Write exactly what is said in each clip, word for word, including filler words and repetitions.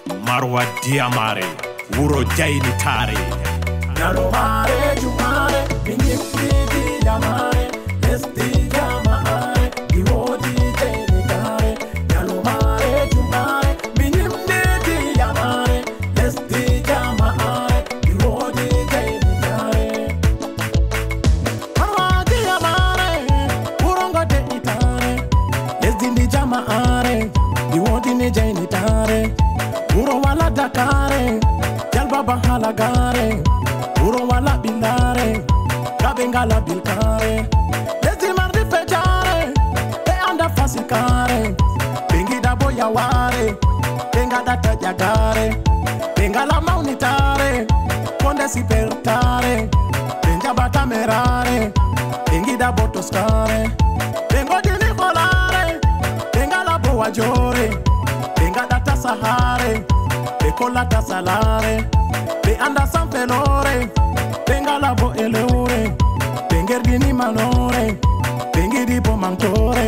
Marwa Diyamare, wuro jaynitaare. Nyalomaare jumaare, min yimɓe Diyamare, lesdi jamaare, mi woodi jaynitaare. Nyalomaare jumaare, min yimɓe Diyamare, lesdi jamaare, mi woodi jaynitaare. Marwa Diyamare, wuro ngo de'itaare, lesdi ndi jamaare, ndi woodini jaynitaare. Wuro wala dakaare, jalbaba halagaare. Wuro wala ɓillaare, gaɓe ngala bilkaare. Lesdi mardi fejaare, ɓe anda fasikaare. Ɓe ngiɗa bo yawaare, ɓe ngaɗata ƴagaare. Ɓe ngala mawnitaare, konde sipertaare. Ɓe njaɓata meraare, ɓe ngiɗa bo toskaare. Ɓe ngoodi ni holaare, ɓe ngala bo wajoore. Ɓe ngaɗata sahaare, ɓe kollata salaare. Ɓe anda samfeloore, ɓe ngala bo elewre. Ɓe ngerdini manoore, ɓe ngiɗi bo mantoore.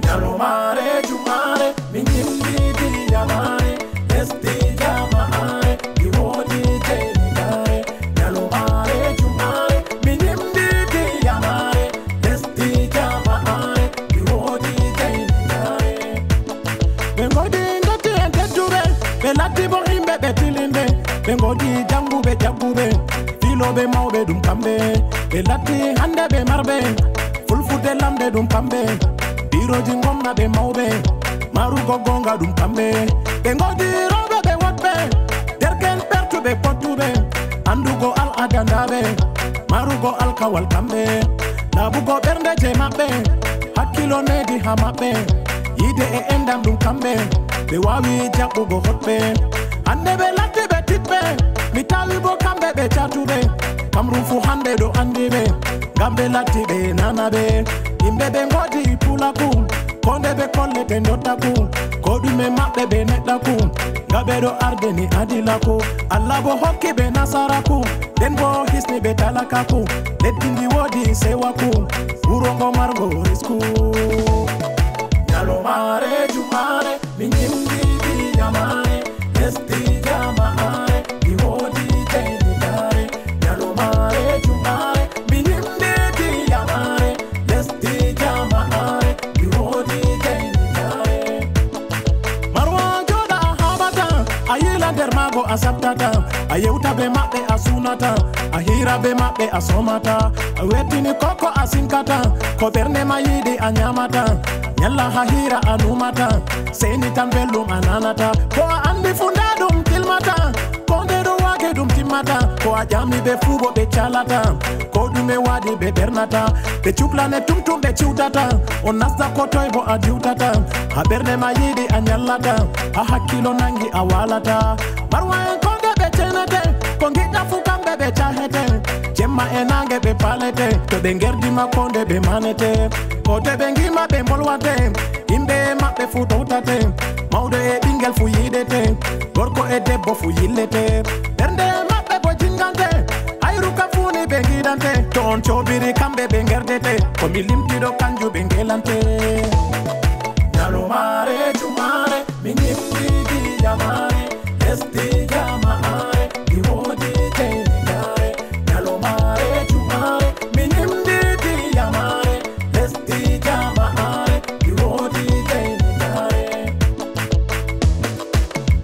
Nyalomaare jumaare, min yimɓe Diyamare, lesdi jamaare, ndi woodi jaynitaare. Nyalomaare jumaare, min yimɓe Diyamare, lesdi jamaare, ndi woodi jaynitaare. Ɓe ngoodi ndotti en tedduɓe, ɓe latti bo yimɓe ɓe tilinde. Ɓe ngoodi jannguɓe, jagguɓe, fiilooɓe mawɓe, ɗum kamɓe. Ɓe latti hannde ɓe marɓe, fulfulde lamɓe, ɗum kamɓe. Biirooji ngomna ɓe mawɓe, marugo goonga, ɗum kamɓe. Ɓe ngoodi rewɓe ɓe woɗɓe, derke'en ɓertuɓe pottuɓe, anndugo al'aada ndaaɓe, marugo alkawal kamɓe. Laaɓugo ɓernde je maɓɓe, hakkilo needi haa maɓɓe. Yiide e enɗam ɗum kamɓe, ɓe waawi jaɓɓugo hoɗɓe. Hannde ɓe latti ɓe tiɗɓe, mi tawi bo kamɓe ɓe caatuɓe. Kamrum fuu hannde ɗo anndi ɓe, ngam ɓe latti ɓe nanaɓe. Yimɓe ɓe ngoodi pulaku, koo nde ɓe kollete ndottaku. Koo ɗume maɓɓe ɓe neɗɗaku, ngam ɓe ɗo ardini adilaku. Allah bo hokki ɓe nasaraku, nden bo hisni ɓe talakaku. Leddi ndi woodi sewaku, wuro ngo margo risku. Nyalomaare jumaare, min yimɓe Diyamare, lesdi jamaare, ndi woodi jaynitaare. Nyalomaare jumaare, min yimɓe Diyamare, lesdi jamaare, ndi woodi jaynitaare. Marwa jooɗa a haɓata, a yiila nder maago a saftata, a yewta be maɓɓe a suunata, a hiira be maɓɓe a somata, a wettini koko a sinkata, ko ɓernde ma yiɗi a nyamata, nyalla haa hiira a numata, seyni tan belɗum a nanata, ko a anndi fuu ndaa ɗum tilmata, ko nde ɗo waage ɗum timmata, ko a ƴami ɓe fuu bo ɓe calata, ko ɗume waɗi ɓe ɓernata, ɓe cuklane tum tum ɓe ciwtata, on nasta ko toy bo a diwtata, haa ɓernde ma yiɗi a nyallata, haa hakkilo nangi a walata. Marwa en ko nde ɓe cenete, ko ngiɗɗa fuu kamɓe ɓe cahete, jemma e naange ɓe palete, to ɓe ngerdi ma ko nde ɓe manete, ko to ɓe ngi ma ɓe mbolwate, yimɓe maɓɓe fuu towtate, mawɗo e ɓingel fuu yiɗete, gorko e debbo fuu yillete, ɓernde maɓɓe bo jingante, hayru kam fuu ni ɓe ngiɗante, to on coobiri kamɓe ɓe ngerdete, ko mi limtiɗo kanjum ɓe ngelante. Nyalomaare jumaare, min yimɓe Diyamare, lesdi jamaare, ndi woodi jaynitaare. Nyalomaare jumaare, min yimɓe Diyamare, lesdi jamaare, ndi woodi jaynitaare.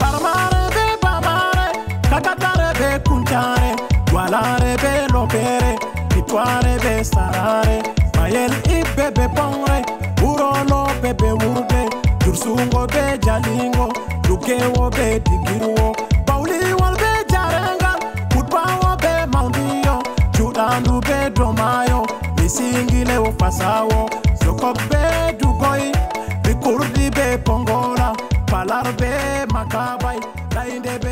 Barmaare be bamaare, kakataare be kuntaare, walaare be lopeere, itwaare be saraare, mayel ibbe be pongre, wuro loope be wurde, dursungo be jalingo, duggewo be digirwo, bawliwol be jarengal, kutbawo be mawndiyo, juɗandu be domayo, misingilewo fasawo, sokok be dugoy, bikurdi be pongola, palar be makabay, lainde be